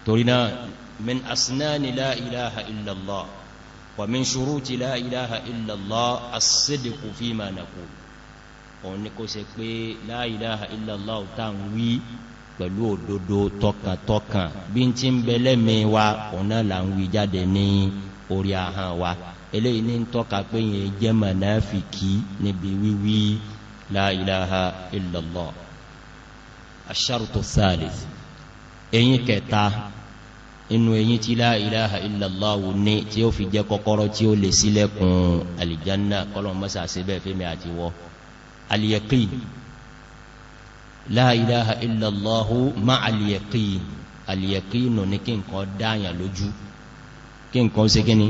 Torí náà, min asnani la ilaha illallah wa min shuruti la ilaha illallah as-sidqu fima naqul. Òun ni kó ṣe pé la ilaha illallah tá ń wí pẹ̀lú òdodo tọkàntọkàn, bí n ti ń bẹ lẹ́mìí wa, òun náà là ń wí jáde ní orí ahọ́n wa. Eléyìí ní ń tọ́ka pé yẹn jẹ́ mọ̀náfìkì níbi wíwí la ilaha illallah. Ash-shartu thalith, eyín kẹta inú eyín tí la ilaha illallah ní tí ó fi jẹ́ kọ́kọ́rọ́ tí ó lè sílẹ̀kùn alìjánná, kọ́lọ̀ mọ́sà síbẹ̀ fẹ́mi àti wọ́, al-yaqin. La ilaha illallah ma'a al-yaqin. Al-yaqinu ní kí nǹkan dáyàn lójú, kí nǹkan ṣe kíní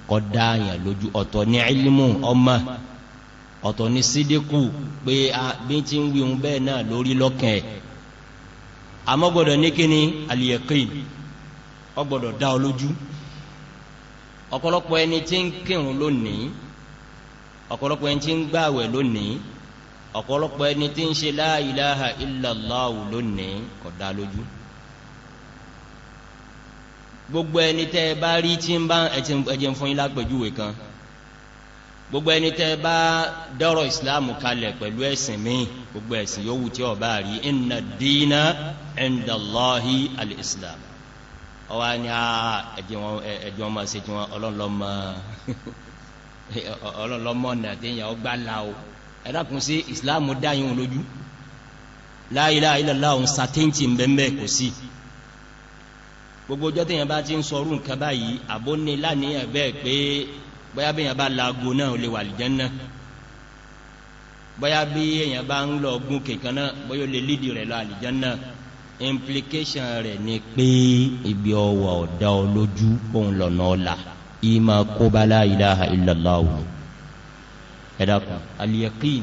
kọ́ dáyàn lójú. Ọ̀tọ̀ ní ilmu ọmọ, ọ̀tọ̀ ní sídíkù pé a bí tí ń wí un bẹ́ẹ̀ náà lórí lọ́kàn ẹ̀. Àmọ́ gbọ́dọ̀ ní kíní al-yaqin, ó gbọ́dọ̀ dá ọ lójú. Ọ̀pọ̀lọpọ̀ ẹni tí ń kírun lónìí, ọ̀pọ̀lọpọ̀ ẹni tí ń gbààwẹ̀ lónìí, ọ̀pọ̀lọpọ̀ ẹni tí ń ṣe la ilaha illallah lónìí, kò dá lójú. Gbogbo ẹni tẹ́ ẹ bá rí tí ń bá ẹjẹ fún yín lápèjúwe kan, gbogbo ẹni tẹ́ ẹ bá dọ́rọ̀ ìsìláàmù kalẹ̀ pẹ̀lú ẹ̀sìn míì, gbogbo ẹ̀sìn yòówù tí ó bá rí, inna ad-dina inda Allahi al-islam, ọwọ́ ni ẹ̀jẹ̀ wọn máa ṣe tí wọn, ọlọ́lọ́mọ ọ̀nà téèyàn ọgbà la o. Ẹ dákun, sí ìsìláàmù dáyìn lójú? La ilaha illallah òun sàtéǹtì ń bẹ́ẹ̀ kò sí. Gbogbo ọjọ́ téèyàn bá ti ń sọrú nǹkan báyìí, àbó ní lánìyàn bẹ́ẹ̀ pé bóyá bí èèyàn bá laago náà, ó lè wà àlìjánnà, bóyá bí èèyàn bá ń lọ gún kẹ̀kan náà, bóyá ó lè lídìí rẹ̀ lọ àlìjánnà, implication rẹ̀ ni pé ibi ọwọ́ ọ̀dá olójú òun lọ́nà ọ̀la ìmọ̀ kóbá la ilaha illallah. Ẹ̀dàkùn, al-yaqin,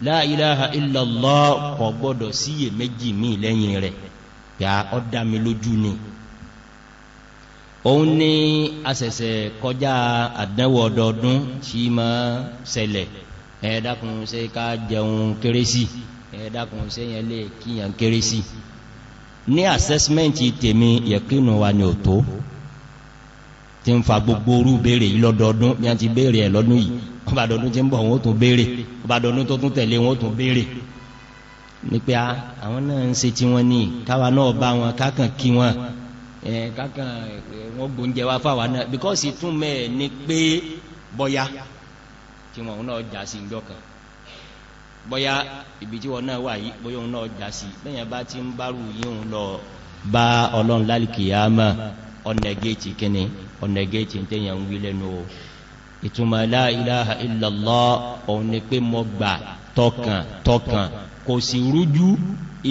la ilaha illallah kò gbọ́dọ̀ síyè méjì míì lẹ́yìn rẹ̀ yà, ọ́ dá mi lójú ni. Òun ní àṣẹ̀ṣẹ̀ kọjá àdánwò ọdọọdún tí ma ṣẹlẹ̀. Ẹ̀dàkùn, ṣe ká jẹun kérésì? Ẹ̀dàkùn, ṣe yẹn lè kíyàn kérésì? Ní assessment tèmi, yẹ̀kínú wa ni ò tó tí ń fa gbogbo orú béèrè yìí lọ́dọọdún. Bí wọ́n ti béèrè ẹ̀ lọ́dún yìí, wọ́n bá dọdún tí ń bọ̀, wọ́n tún béèrè, wọ́n bá dọdún tó tún tẹ̀lé, wọ́n tún béèrè ní pé àwọn náà ń ṣe tí wọ́n ní káwa náà bá wọn kákan kí wọn, kákan wọ́n gbóúnjẹ wá fáwa náà, because ìtúnmẹ̀ ní pé bọ́yá tí wọn náà já sí ìjọ kan, bọ́yá ibi tí wọn náà wà yìí, bóyá òun náà já sí. Bẹ́yẹn bá ti ń bárù yíhun lọ bá Ọlọ́run lálìkìyàmá, ọ̀nẹ̀gẹ́ẹ̀tì kíni, ọ̀nẹ̀gẹ́ẹ̀tì tẹ́yàn ń wí lẹ́nu o. Ìtumọ̀ la ilaha illallah òun ni pé mo gbà tọkàn tọkàn, kò sì rújú,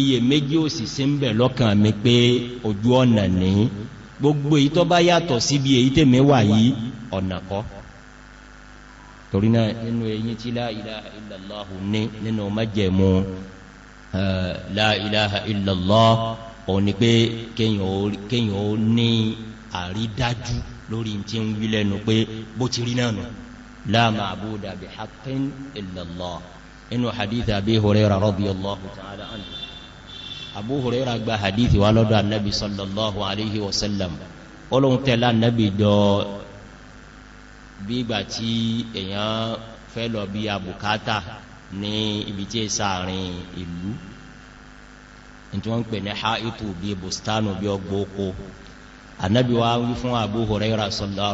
iye méjì ò sì sí ń bẹ̀ lọ́kàn mi pé ojú ọ̀nà ní. Gbogbo èyí tó bá yàtọ̀ síbi èyí tèmi wà yìí, ọ̀nà kọ́. Torí náà, nínú eyín tí la ilaha illallah ní, nínú májẹ̀mú la ilaha illallah, òun ni pé kéyàn ó ní àrídájú lórí tí ń wí lẹ́nu pé bó ti rí náà nù, la ma'buda bihaqqin illallah. Inú hadith Abi Hurairah radiyallahu ta'ala anhu, Abu Hurairah gba hadith wa lọ́dọ̀ annabi sallallahu alaihi wasallam. Olóhun tẹ́lá annabi jọ bí ìgbà tí èyàn fẹ́ lọ bí abùkátà ní ibi tí è sáàrin ìlú tí wọ́n ń pè ní haitu, bí bustanu, bí ọgbọ́ oko. Annabi wa wí fún Abu Hurairah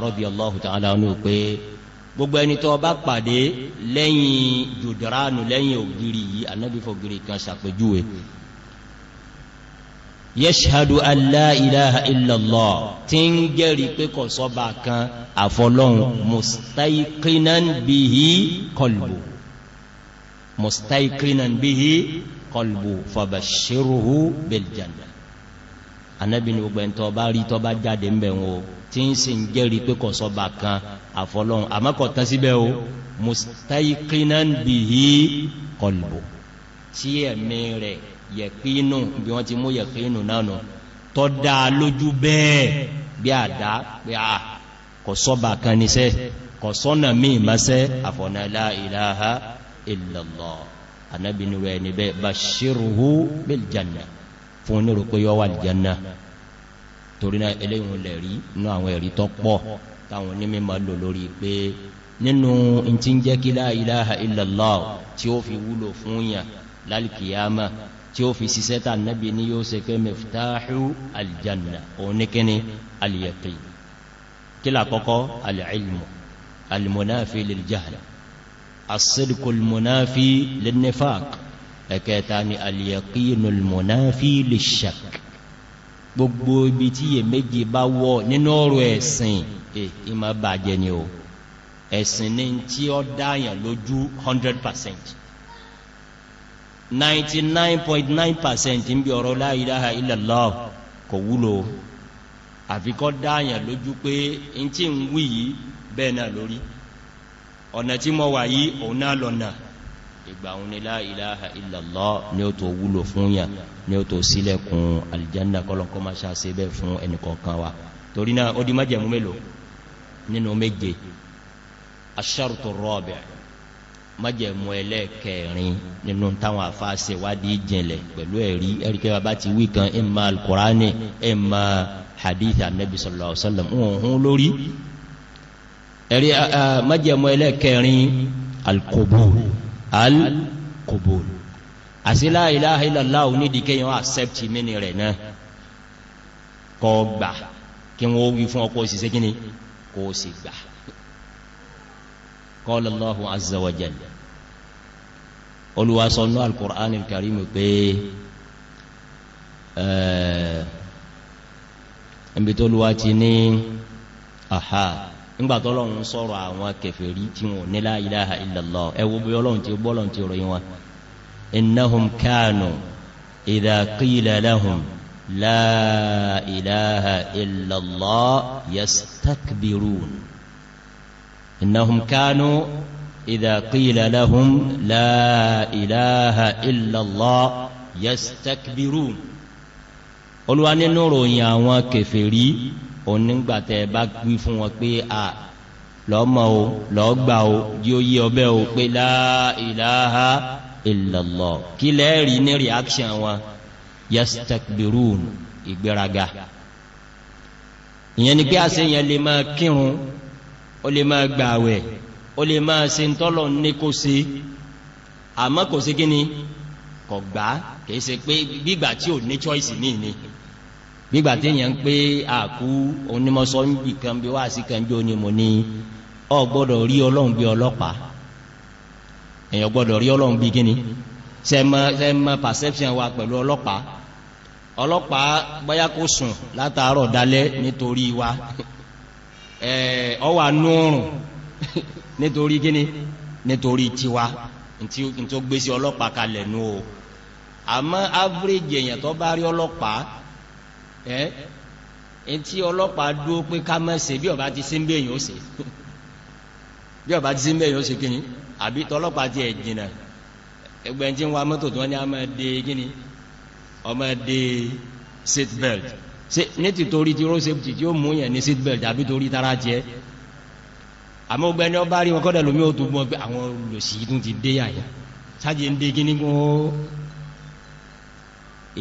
radiyallahu ta'ala anhu pé gbogbo ẹni tó bá pàdé lẹ́yìn jùdíránù, lẹ́yìn ògiri yìí, annabi fògiri kan ṣàpèjúwe, yashhadu an la ilaha illallah, tí ń jẹ́rìí pé kò sọ́ba kan àfọlọ́hun, mustayqinan bihi qalbu, mustayqinan bihi qalbu, fabashshirhu bil janna. Anabi ni gbogbo ẹni tó bá rí, tó bá jáde ńbẹ̀ wọn o, tí ń sì ń jẹ́rìí pé kò sọ́ba kan àfọlọ́hun, àmọ́ kò tán síbẹ̀ o, mustayqinan bihi qalbu, tí ẹ̀mí rẹ̀ yẹ̀kínú, bí wọ́n ti mú yẹ̀kínú náà nù, tọ́ da lójú bẹ́ẹ̀ bí àdá pé a kò sọ́ba kan níṣẹ́, kò sọ́nà míì mọ́sẹ́ àfọ̀nà la ilaha illallah. Anabi ni rẹ̀ níbẹ̀, bashiruhu bil janna, fún onírò pé yọ wà aljanna. Torí náà eléyìn lè rí inú àwọn ẹ̀rí tó pọ̀ táwọn onímọ̀ lò lórí pé nínú tí ń jẹ́ kí la ilaha illallah tí ó fi wúlò fún yàn lálìkìyàmá, tí ó fi ṣiṣẹ́ tà nábi ní yóò ṣe pé miftahu aljanna, òun ní kíní? Al-yaqin. Kí lákọ́kọ́? Al-ilmu al-munafi lil-jahl, as-sidqu al-munafi lin-nifaq, ẹ̀kẹta ni al-yaqinu al-munafi lish-shakk. Gbogbo ibi tí yẹ méjì bá wọ́ nínú ọ̀rọ̀ ẹ̀sìn, ìmọ̀ bàjẹ́ ni o. Ẹ̀sìn ní tí ó dáyàn lójú 100%, 99.9% ń bí ọ̀rọ̀ la ilaha illallah kò wúlò, àfikọ́ dáyàn lójú pé in tí ń wí yìí bẹ́ẹ̀ náà lórí ọ̀nà tí mọ́ wà yìí, òun náà lọ́nà. Ìgbà òun ni la ilaha illallah ní ó tó wúlò fún yàn, ní ó tó sílẹ̀kùn aljanna. Kọlọ̀kọ́ máa ṣáṣe bẹ́ fún ẹnìkọ̀ọ̀kan wa. Torí náà ó di májẹ̀mú mélòó nínú méje? Ash-shartu ar-rabi', májẹ̀mú ẹlẹ́ẹ̀kẹrin nínú táwọn àfáàṣẹ wádìí jìnlẹ̀ pẹ̀lú ẹ̀rí. Ẹ̀ríkẹ́ bàbá ti wí kan, imma al-Qur'ani, imma hadith annabi sallallahu alaihi wasallam ohun lórí ẹ̀rí. Májẹ̀mú ẹlẹ́ẹ̀kẹrin, al-qubul. Al-qubul àti la ilaha illallah nídìí kéèyàn accept mini rẹ̀ náà, kó gbà kí wọ́n wí fún ọkọ̀ òsìsẹ́ kíní kó sì gbà. Qala Allahu azza wa jalla, olùwàsọ̀nà al-Qur'an al-Karim pé ẹ̀bí tó lùwà ti ní àhá ńgbàtọ́lọ́run sọ̀rọ̀ àwọn kèfèrí tí wọ́n ní la ilaha illallah, ẹ wo bí Ọlọ́run ti bọ́lọ́run ti ròyìn wọn: innahum kanu idha qila lahum la ilaha illallah yastakbirun. Innahum kanu idha qila lahum la ilaha illallah yastakbirun. Olúwa nínú ròyìn àwọn kèfèrí onígbàtẹ̀ bá wí fún wọn pé a lọ́mọ o, lọ́gbà o, jí ó yí ọbẹ̀ o pé la ilaha illallah, kí lẹ́ẹ̀rí ní reaction wọn? Yastakbirun, ìgbéraga. Ìyẹn ni pé àṣẹ yẹn lè máa kírun, ó lè máa gbààwẹ̀, ó lè máa ṣe ń tọ́lọ̀ ní kó ṣe, àmọ́ kò sí kíni, kò gbá. Kìí ṣe pé gbígbà tí ò ní choice ní gbígbà tí èèyàn ń pé àkú onímọ̀sọ́ ń bì kan bí wá sí kan jó ni mo ní ọ gbọ́dọ̀ rí Ọlọ́run bí ọlọ́pàá. Èèyàn gbọ́dọ̀ rí Ọlọ́run bí kíni? Sẹ́mọ perception wa pẹ̀lú ọlọ́pàá? Ọlọ́pàá bóyá kó sùn látàárọ̀ dalẹ́ nítorí wa, ọ wà núrùn nítorí kíni? Nítorí tiwa. Ntí tó gbé sí ọlọ́pàá kalẹ̀ nù o. Àmọ́ average èèyàn tó bá rí ọlọ́pàá, ẹ ntí ọlọ́pàá dúró pé ká má ṣe, bí ọba ti sí ń bẹ èèyàn ó ṣe, bí ọba ti sí ń bẹ èèyàn ó ṣe kíni? Àbí tọlọ́pàá ti ẹ̀ jìnnà, ẹgbẹ́ tí ń wa mọ́tò tí wọ́n ní a máa de kíni, ọmọ de seat belt. Ṣe ní ti torí ti road safety tí ó mú yẹn ní seat belt, àbí torí tara jẹ́? Àmọ́ ọgbẹ́ni ọba rí wọn kọ́dẹ̀ lómi ó tó gbọ́n pé àwọn olùsí tún ti dé àyà sáàjì ń dé kíní kún ó.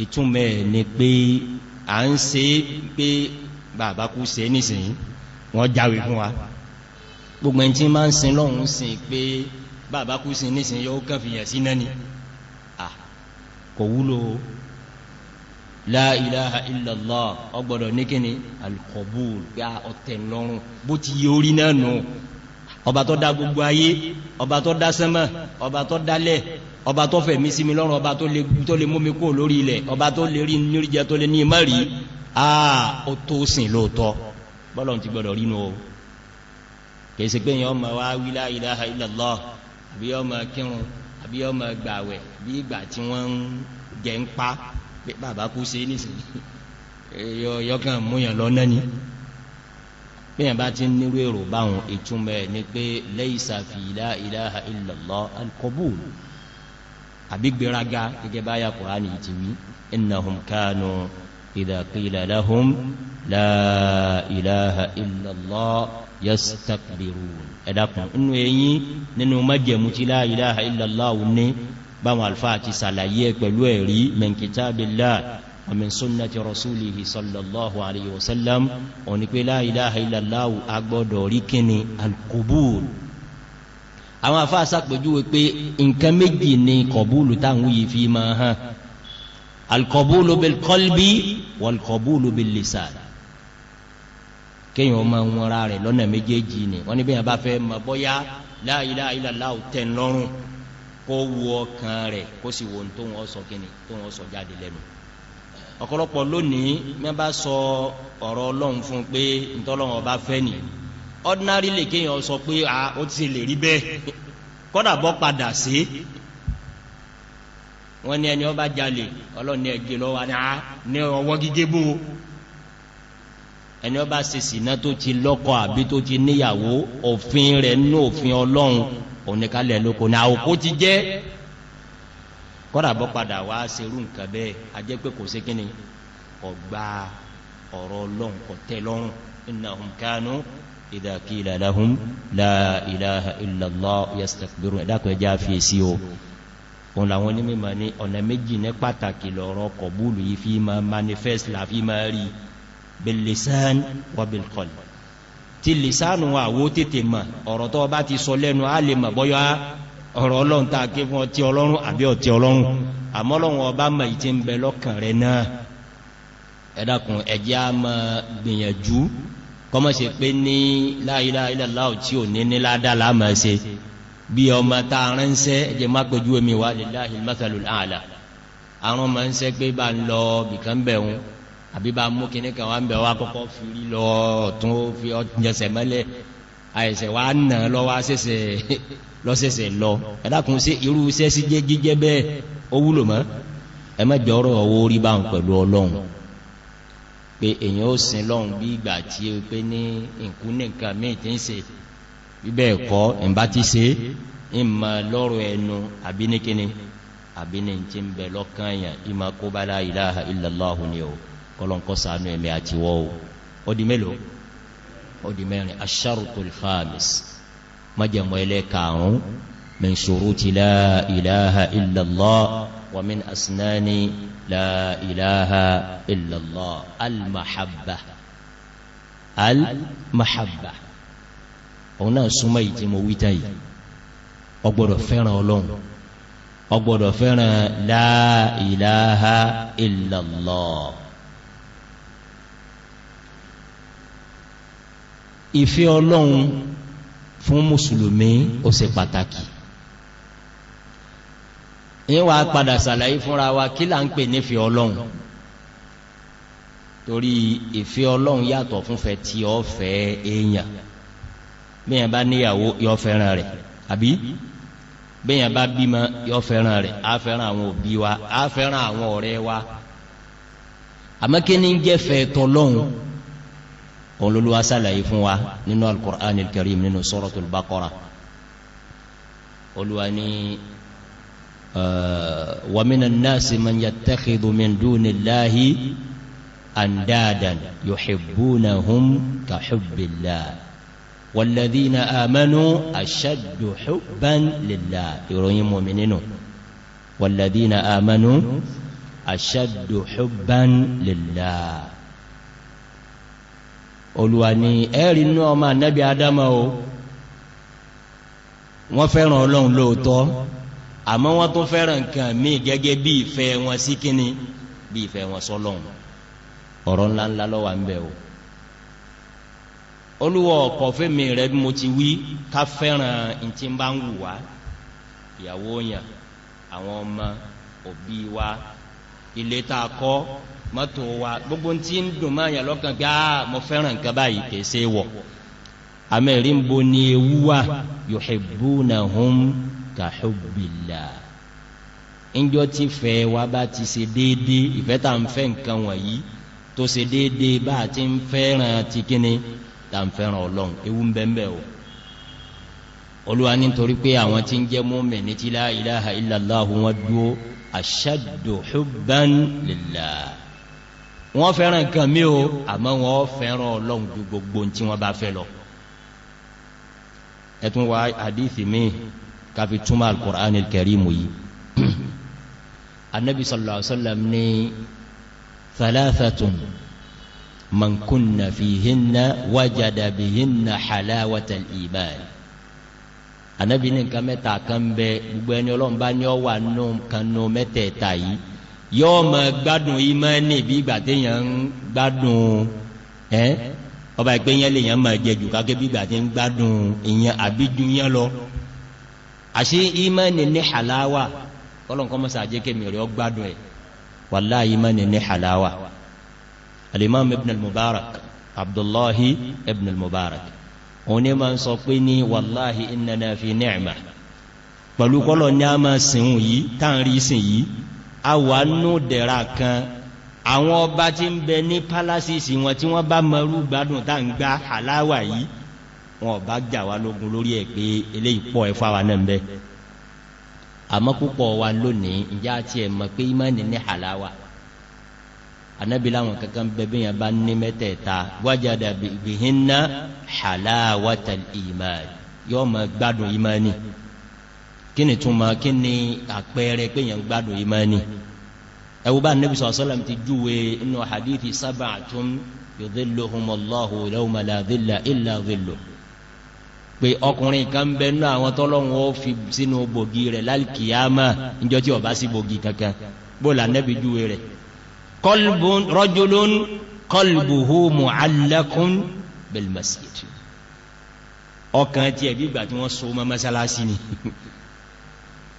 Ìtumẹ̀ ni pé à ń ṣe pé bàbá kú ṣe nísìnyí, wọ́n jáwé fún wa. Gbogbo ẹni tí máa ń sin lọ́hùn sin pé bàbá kú sin nísìnyí, yóò kàn fìyàn sí náà ni kò wúlò. La ilaha illallah ọgbọ̀dọ̀ ní kíni? Al-qabul, pé ọ̀tẹ̀ lọ́rùn bó ti yẹ orí náà nù. Ọba tó dá gbogbo ayé, ọba tó dá sánmà, ọba tó dálẹ̀, ọba tó fẹ̀mí sí mi lọ́rùn, ọba tó lè mú mi kó lórí ilẹ̀, ọba tó lè rí níríjẹ, tó lè ní ìmọ̀ rí, ó tó sìn lóòótọ́. Bọ́lọ̀ ti gbọ́dọ̀ rí nù o. Kìí ṣe pé yẹn ọmọ wa wí la ilaha illallah, àbí ọmọ kírun, àbí ọmọ gbàwẹ̀ bí ìgbà tí wọ́n ń jẹ ń pa pé bàbá kú sí nísìnyí, yọkàn múyàn lọ náà ni. Bẹ́ẹ̀ bá ti nírú èrò báwọn, ìtumọ̀ ẹ̀ ni pé laysa fi la ilaha illallah al-qabul, àbí gbéraga gẹ́gẹ́ báyà Kùránì ti wí: innahum kanu idha qila lahum la ilaha illallah yastakbirun. Ẹ̀dàkùn, inú eyín nínú májẹ̀mú tí la ilaha illallah ní, báwọn alfáà ti sàlàyé ẹ̀ pẹ̀lú ẹ̀rí min kitabillah. Wa min sunnati rasulihi sallallahu alayhi wa sallam, òní pé la ilaha illallah agbọ́dọ̀ rí kíni al-qubul. Àwọn afá sàpèjúwe pé nǹkan méjì ni kọ̀búlù táwọn yìí fi máa hàn: al-qabulu bil-qalbi wal-qabulu bil-lisan. Kéèyàn máa ń wọnra rẹ̀ lọ́nà méjèèjì ni. Wọ́n ní bí wọ́n bá fẹ́ mọ̀ bóyá la ilaha illallah tẹ̀ ń lọ́rùn, kó wo ọkàn rẹ̀, kó sì wo tó wọ́n sọ kíni tó wọ́n sọ jáde lẹ́nu. Ọ̀pọ̀lọpọ̀ lónìí, mẹ́ bá sọ ọ̀rọ̀ Ọlọ́run fún pé ntọ́lọ́run ọba fẹ́ ni, ordinary lè kéèyàn sọ pé a ó ti lè rí bẹ́ẹ̀, kọ́dà bọ́ padà sí. Wọ́n ní ẹni ọba jalè, Ọlọ́run ní ẹgbẹ́ lọ́wọ́ ní ọwọ́ gígé bó. Ẹni ọba ṣe sìná tó ti lọ́kọ àbí tó ti níyàwó, òfin rẹ̀ nínú òfin Ọlọ́run òníkálẹ̀ lóko ní àwòkó ti jẹ́, kọ́dà bọ́ padà wá serú nǹkan bẹ́ẹ̀. A jẹ́ pé kò sí kíni, kò gba ọ̀rọ̀ Ọlọ́run, kò tẹ́ lọ́rùn. Innahum kanu idha qila lahum la ilaha illallah yastakbirun. Ẹ̀dàkọ̀ ẹjá fi sí o. Òun làwọn onímọ̀ ní ọ̀nà méjì ní pàtàkì lọ́rọ̀ kọ̀búlù yìí fi ma manifest, la fi ma rí: bil lisan wa bil qalb. Tí lisanu àwó tètè mọ̀, ọ̀rọ̀ tó bá ti sọ lẹ́nu, á lè mọ̀ bọ́yá ọ̀rọ̀ Ọlọ́run ta ké fún ọtí Ọlọ́run àbí ọtí Ọlọ́run. Àmọ́ Ọlọ́run ọba mọ̀ ìtí ń bẹ lọ́kàn rẹ̀ náà. Ẹ dákun, ẹjẹ́ á mọ̀ gbìyànjú, kọ́mọ̀ ṣe pé ní la ilaha illallah tí ò ní ní ládá láàmà ṣe. Bí ọmọ ta ránṣẹ́, ẹjẹ́ má pẹ̀jú omi wà, lillahil mathalul a'la. Àwọn ọmọ ń sẹ́ pé bá ń lọ bìkan bẹ̀rún àbí bá mú kíní kan wá ń bẹ̀, wá kọ́kọ́ fi rí lọ ọ̀tún, fi ọjọ́sẹ̀ mọ́lẹ̀, àìsẹ̀ wá nà lọ́wọ́ lọ́sẹ̀sẹ̀ lọ. Ẹ dákun, sí irú iṣẹ́ sí jẹ́ jíjẹ́ bẹ́ẹ̀ ó wúlò mọ́? Ẹ má jẹ́ ọ̀rọ̀ owó rí bá ń pẹ̀lú Ọlọ́run, pé èyàn ó sin lọ́run bí ìgbà tí ó pé ní ìkú ní nǹkan míì tí ń ṣe. Bíbẹ̀ ẹ̀kọ́ ìbá ti ṣe ìmọ̀ lọ́rọ̀ ẹnu àbí ní kíni àbí ní tí ń bẹ lọ́kàn èèyàn, ìmọ̀ kó bá la ilaha illallahu ni o. Kọlọ̀nkọ́ sànú ẹ̀mẹ́ àti wọ́ o. Ó di mélòó? Ó di mẹ́rin. Ash-shartul khamis, májẹ̀mọ́ ẹlẹ́karùn-ún, min shuruti la ilaha illallah wa min asnani la ilaha illallah, al-mahabba. Al-mahabba òun náà súnmọ́ yìí tí mo wí tán yìí. Ó gbọ́dọ̀ fẹ́ràn Ọlọ́run, ó gbọ́dọ̀ fẹ́ràn la ilaha illallah. Ìfẹ́ Ọlọ́run fún mùsùlùmí ó ṣe pàtàkì. Ní wàá padà sàlàyé fúnra wa kí là ń pè nífẹ̀ẹ́ Ọlọ́run, torí ìfẹ́ Ọlọ́run yàtọ̀ fúnfẹ́ tí ó fẹ́ èèyàn. Bẹ́yàn bá níyàwó, yọ fẹ́ràn rẹ̀, àbí bẹ́yàn bá bímọ, yọ fẹ́ràn rẹ̀. Á fẹ́ràn àwọn òbí wa, á fẹ́ràn àwọn ọ̀rẹ́ wa. Àmọ́ kí ni ń jẹ́ fẹ́ tọlọ́hun? Òun lÓlúwa sàlàyé fún wa nínú al-Qur'an al-Karim, nínú Suratul Baqara. Olúwa ní, wa minan nasi man yattakhidhu min dunillahi andadan yuhibbunahum ka hubbillah walladhina amanu ashaddu hubban lillah. Ìròyìn mọ̀mìnínú, walladhina amanu ashaddu hubban lillah. Olúwa ní ẹ̀rí inú ọmọ ànábì Ádámà o, wọ́n fẹ́ràn Ọlọ́run lóòótọ́, àmọ́ wọ́n tún fẹ́ràn nǹkan míì gẹ́gẹ́ bí ìfẹ́ wọn sí kíni, bí ìfẹ́ wọn sọ́lọ́run. Ọ̀rọ̀ ńláńlá ló wà ń bẹ̀ o. Olúwa ọkọ̀ fẹ́mi rẹ̀, bí mo ti wí, ká fẹ́ràn ntí ń bá ń wù wá, ìyàwó yàn, àwọn ọmọ, òbí wa, ilé tá a kọ́, mọ́tò wa, gbogbo tí ń dùn máa yàn lọ́kàn pé á mo fẹ́ràn nǹkan báyìí, kìí ṣe wọ̀. Àmẹ́rí ń bo ní ewu wà: yuhibbunahum ka hubbillah. Ńjọ́ tí fẹ́ wa bá ti ṣe déédéé, ìfẹ́ tá à ń fẹ́ nǹkan wọ̀nyí tó ṣe déédéé bá a ti ń fẹ́ràn ti kíni, tá à ń fẹ́ràn Ọlọ́run, ewu ń bẹ́ẹ̀ bẹ́ẹ̀ o. Olúwa nítorí pé àwọn tí ń jẹ́ mùmínì tí la ilaha illallah wọn dúó, ashaddu hubban lillah, wọ́n fẹ́ràn nǹkan mi o, àmọ́ wọ́n fẹ́ràn Ọlọ́run ju gbogbo tí wọ́n bá fẹ́ lọ. Ẹ̀tún wa hadithi mi káfi túmọ̀ al-Qur'an al-Karim yìí. Anabi sallallahu alaihi wasallam ní Thalathatun man kunna fihinna wajada bihinna halawatal iman. Ànábì ní nǹkan mẹ́ta kan bẹ, gbogbo ẹni Ọlọ́run bá ní ọ wà nù kan nù mẹ́tẹ̀ẹ̀ta yìí, yóò máa gbádùn ìmánì bí ìgbà téèyàn ń gbádùn ọba ìpé yẹn lè yẹn máa jẹ jù kákẹ́ bí ìgbà tí ń gbádùn ìyẹn àbí ju yẹn lọ. Àṣé ìmánì ní halawa, Ọlọ́run kọ́ mọ́sá jẹ́ kémi rẹ̀ ọ gbádùn ẹ̀. Wallahi ìmánì ní halawa. Al-Imam Ibn al-Mubarak, Abdullahi Ibn al-Mubarak, òun ní máa ń sọ pé ní wallahi innana fi ni'ma. Pẹ̀lú kọ́lọ̀ ní a máa sìn yìí, tá ń rí sìn yìí, a wà nù dẹ̀ra kan. Àwọn ọba tí ń bẹ ní pálásìsì wọn tí wọ́n bá mọrú gbádùn tá ń gbá halawa yìí, wọn ò bá jà wá lógun lórí ẹ̀ pé eléyìí pọ̀ ẹ fáwa náà ń bẹ. Àmọ́ púpọ̀ wa lónìí, ǹjẹ́ a tiẹ̀ mọ̀ pé ìmánì ní halawa? Ànábì láwọn kankan bẹ bí yẹn bá ní mẹ́tẹ̀ẹ̀ta, wajada bihinna halawatal iman, yóò máa gbádùn ìmánì. Kí ni túmọ̀, kí ni àpẹẹrẹ pé yẹn gbádùn ìmánì? Ẹwú bá Ànábì sallallahu alaihi wasallam ti júwe inú hadithi sab'atun yudhilluhumullahu yawma la dhilla illa dhilluh, pé ọkùnrin kan bẹ nínú àwọn tọ́lọ́run ó fi sínú bògì rẹ̀ lálkìyàmá níjọ́ tí ó bá sí bògì kankan. Bó la Ànábì júwe rẹ̀? Qalbun rajulun qalbuhu mu'allaqun bil masjid. Ọkàn tiẹ̀ bí ìgbà tí wọ́n so mọ́ mọ́sálásí ni.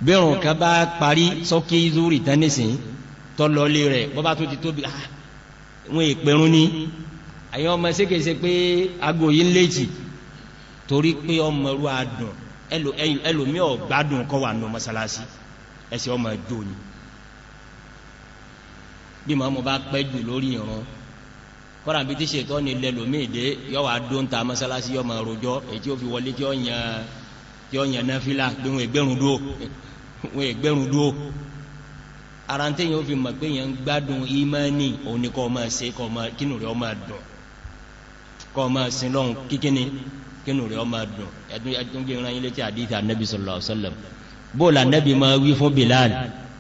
Bẹ́ẹ̀rùn kan bá parí sókè zúrì tán nísìn tọ́lọlé rẹ̀, bọ́ bá tún ti tóbi, wọ́n ìpẹ̀rún ní àyàn ọmọ sékèsé pé agbò yìí ń léjì, torí pé ọmọ rú adùn. Ẹlòmí ọ̀gbádùn kọ́ wà nù mọ́sálásí, ẹsẹ̀ ọmọ jò ní. Bí màmú bá pẹ́ jù lórí ìrun, kọ́ra bí tí ṣètọ́ ni lẹ́lòmí ìdé, yọ wà dó ń ta mọ́sálásí, yọ máa rojọ́ èyí tí ó fi wọlé tí ó yàn náfìlà pé wọ́n ìgbẹ́rún dúó, wọ́n ìgbẹ́rún dúó. Ara ń tẹ́yìn ó fi mọ̀ pé yẹn ń gbádùn ìmánì, òun ni kọ́ ọmọ ṣe, kọ́ ọmọ kínú rẹ̀ ọmọ dùn, kọ́ ọmọ sin lọ́hùn kíkíní kínú rẹ̀ ọmọ dùn. Ẹdún gbé ran ilé tí àdìsí Ànábì sallallahu alaihi wasallam. Bóòlù Ànábì máa wí fún Bilal,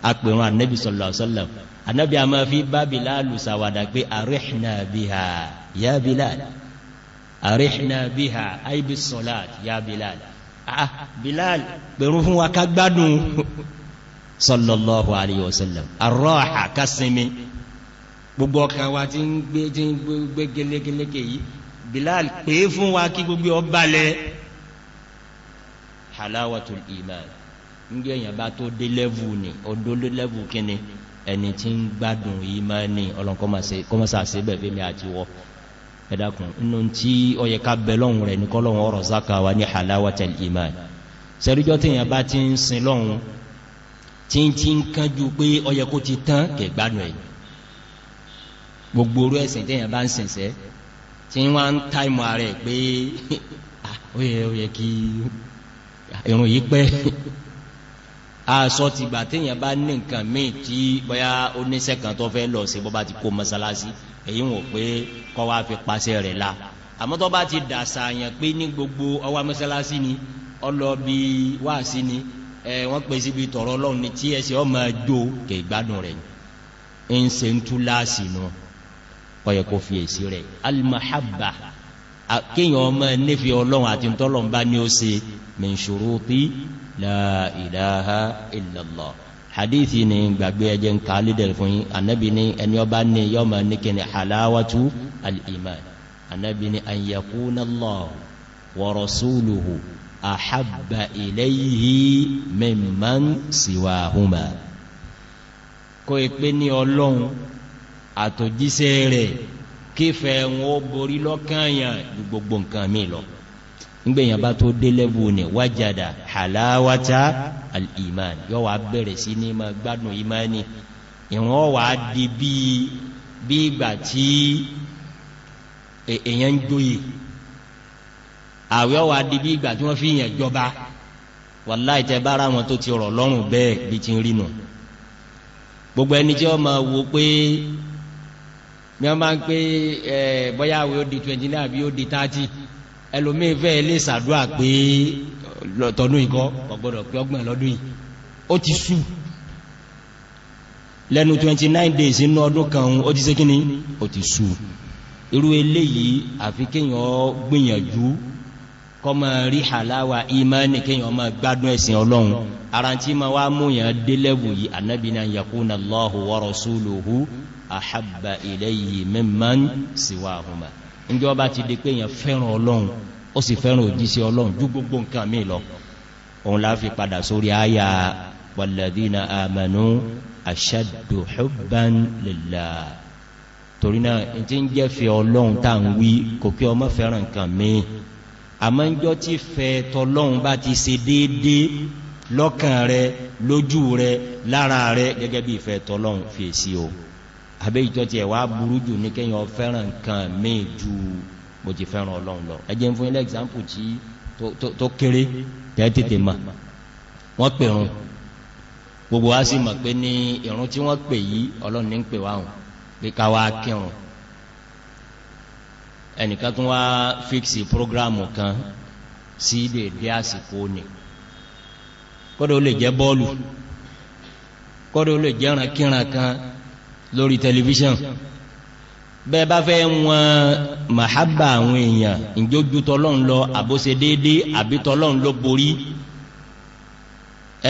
apèrún Ànábì sallallahu alaihi wasallam. Ànábì a máa fi bá Bilal ṣàwàdà pé arihna biha ya Bilal, arihna biha ay bis salat ya Bilal. Bilal pèrún fún wa ká gbádùn. Sallallahu alayhi wa sallam. Arọ́ha kásìmí gbogbo ọkàn wa tí ń gbé tí ń gbé gélékéléké yìí, Bilal pè é fún wa kí gbogbo ọ balẹ̀. Halawatul iman. Ń gbé èèyàn bá tó dé lẹ́vù ni, ó dé lẹ́vù kíni, ẹni tí ń gbádùn ìmánì. Ọlọ́run kọ́mọ́sà sí bẹ̀ fẹ́mi àti wọ́. Ẹ dákun, inú tí ó yẹ ká bẹ lọ́hùn rẹ̀ ní kọ́lọ́hùn ọ̀rọ̀ zaka wa ní halawatul iman. Sẹ́ríjọ́ tí èèyàn bá ti ń sin lọ́hùn, tí ń tí ń kánjú pé ó yẹ kó ti tán, kẹ̀ gbádùn ẹ̀. Gbogbo orú ẹ̀sìn tí èèyàn bá ń sìnsẹ́, tí wọ́n ń táìmù ara ẹ̀ pé ó yẹ kí irun yìí pẹ́. Aṣọ ti gbà téèyàn bá ní nǹkan míì tí bóyá oníṣẹ́ kan tó fẹ́ lọ sí, bó bá ti kó mọ́sálásí, èyí wọ́n pé kọ́ wá fi pàṣẹ rẹ̀ la. Àmọ́ tó bá ti dàṣà yẹn pé ní gbogbo ọwá mọ́sálásí ni, ọlọ́bí wáàsí ni, wọ́n pè síbi tọ̀rọ Ọlọ́run ni, tí ẹsẹ̀ ọmọ jó kè gbádùn rẹ̀ ń ṣe ń tú láàsì nù. Ó yẹ kó fi èsì rẹ̀. Al-mahabba, kéèyàn ọmọ nífẹ̀ẹ́ Ọlọ́run àti ntọ́lọ́run bá ní ó ṣe, min shuruti la ilaha illallah. Hadithi ni gbàgbé ẹjẹ́ ń ká lédè fún yín. Ànábì ní ẹni ọba ní yọmọ ní kíni halawatu al-iman. Ànábì ní an yakuna Allah wa rasuluhu ahabba ilayhi mimman siwahuma. Kó o pé ní Ọlọ́run àtòjíṣẹ́ rẹ̀ kífẹ́ wọn ó borí lọ́kàn yàn ju gbogbo nǹkan mi lọ. Ngbẹ̀yàn bá tó dé lẹ́bù ní wájàdà halawata al-iman, yóò wá bẹ̀rẹ̀ sí ní ma gbádùn imani. Ìwọ̀n wà di bí ìgbà tí èèyàn ń jóyè, àwẹ̀ wà di bí ìgbà tí wọ́n fi yàn jọba. Wàláhì tẹ́ bára wọn tó ti rọ̀ lọ́rùn bẹ́ẹ̀ bí ti ń rí nù. Gbogbo ẹni tí wọ́n máa wo pé bí wọ́n máa ń pé bóyá àwẹ̀ ó di 29 àbí ó di 30, ẹlòmíì fẹ́ lè ṣàdúrà pé tọdún ikọ́ ọ̀gbọ́dọ̀ pé ọgbọ̀n lọ́dún yìí, ó ti sú. Lẹ́nu 29 days inú ọdún kan, ó ti ṣe kíní, ó ti sú. Irú eléyìí, àfi kíyàn gbìyànjú kọ́ mọ́ rí halawa imani, kíyàn mọ́ gbádùn ẹ̀sìn Ọlọ́run. Ara tí ma wá mú yàn dé lẹ́wù yìí, Annabi náà, yakuna Allahu wa rasuluhu ahabba ilayhi mimman siwahuma. Njọ́ bá ti di pé yàn fẹ́ràn Ọlọ́run, ó sì fẹ́ràn òjíṣẹ́ Ọlọ́run ju gbogbo nǹkan mi lọ, òun la fi padà sórí àyà walladhina amanu ashaddu hubban lillah. Torí náà, in tí ń jẹ́ fẹ́ Ọlọ́run tá ń wí, kò kí ọmọ fẹ́ràn nǹkan mi. Àmọ́ ń jọ tí fẹ́ tọlọ́run bá ti ṣe déédé lọ́kàn rẹ, lójú rẹ, lára rẹ, gẹ́gẹ́ bí ìfẹ́ tọlọ́run, fi èsì o. Àbẹ́ ìjọ tí ẹ̀ wá burú jù ní kẹ́yàn fẹ́ràn nǹkan míì ju mo ti fẹ́ràn Ọlọ́run lọ. Ẹ jẹ́ fún ilé example tí tó kéré tẹ́tètè mà. Wọ́n pèrún, gbogbo wa sì mọ̀ pé ní ìrun tí wọ́n pè yí, Ọlọ́run ní ń pè wá hùn pé ká wá kírun. Ẹnìkan tún wá fix program kan sí dèdé àsìkò ní. Kọ́dọ̀ ó lè jẹ́ bọ́ọ̀lù, kọ́dọ̀ ó lè jẹ́ ìrànkíran kan lórí tẹlifíṣàn. Bẹ́ẹ̀ bá fẹ́ wọn mahabba àwọn èèyàn, ìjójú tọlọ́run lọ, àbóṣe déédé, àbí tọlọ́run ló borí,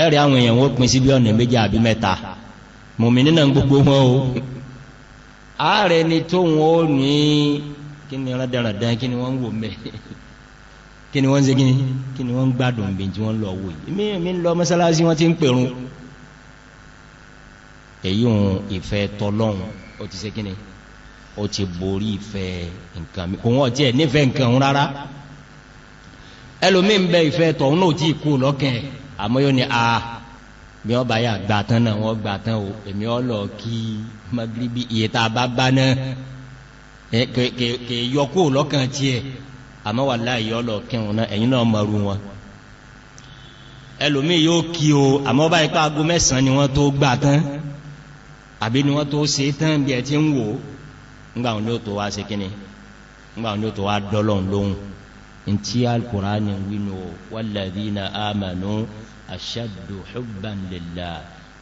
ẹ̀rẹ̀ àwọn èèyàn wọ́n pín sí bí ọ̀nà méjì àbí mẹ́ta. Mọ̀mí nínà gbogbo wọn o. Ààrẹ ni tó wọn ó ní kí ni rádẹ̀ràdán, kí ni wọ́n ń wò mẹ́, kí ni wọ́n ń ṣe, kí ni wọ́n ń gbádùn bí tí wọ́n lọ wò yìí. Mi ń lọ mọ́sálásí, wọ́n ti ń pèrún. Èyí òun, ìfẹ́ tọlọ́run ó ti ṣe kíni, ó ti borí ìfẹ́ nǹkan mi. Kò wọ́n tí ẹ̀ nífẹ́ nǹkan òun rárá. Ẹlòmí ń bẹ, ìfẹ́ tọ̀hún náà tí kú lọ́kẹ̀, àmọ́ yóò ní a bí wọ́n bá yà gbà tán náà, wọ́n gbà tán o, èmi ọlọ́ kí magribi, iye tá a bá bá náà kè yọkó lọ́kàn tí ẹ̀. Àmọ́ wà láì ọlọ́ kírun náà. Ẹ̀yìn náà mọ̀rú wọn. Ẹlòmí yóò kí o, àmọ́ bá ipá aago 9 ni wọ́n tó gbà tán, àbí ni wọ́n tó ṣe tán bí ẹ ti ń wò, ńgbà wọn ni ó tó wá ṣe kíni, ńgbà wọn ni ó tó wá dọ́lọ́n lóhun ntí Al-Qur'ani wínú walladhina amanu ashaddu hubban lillah.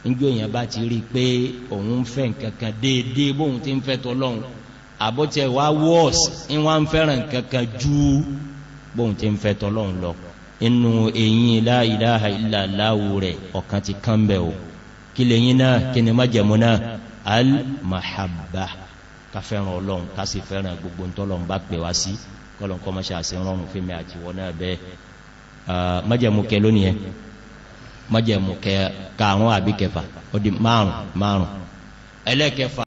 Njó yẹn bá ti rí pé òun fẹ́ nkankan déédéé bóun ti ń fẹ́ tọ́lọ́hun, àbọ̀tẹ̀ wá wọ́ọ̀sì ń wá ń fẹ́ràn nkankan ju bóun ti ń fẹ́ tọ́lọ́hun lọ, inú eyín la ilaha illallah rẹ̀ ọ̀kan ti kán bẹ̀ o. Kí lè yín náà? Kí ni májẹ̀mú náà? Al-mahabba, ká fẹ́ràn Ọlọ́run, ká sì fẹ́ràn gbogbo ntọ́lọ́run bá pè wá sí. Kọ́lọ̀n kọ́ mọ́ṣẹ́ àṣẹ rọrùn fíìmì àti wọ́n náà bẹ́ẹ̀. Májẹ̀mú kẹ lónìí ẹ, májẹ̀mú kẹ karùn-ún àbí kẹfà? Ó di márùn. Márùn ẹlẹ́kẹfà.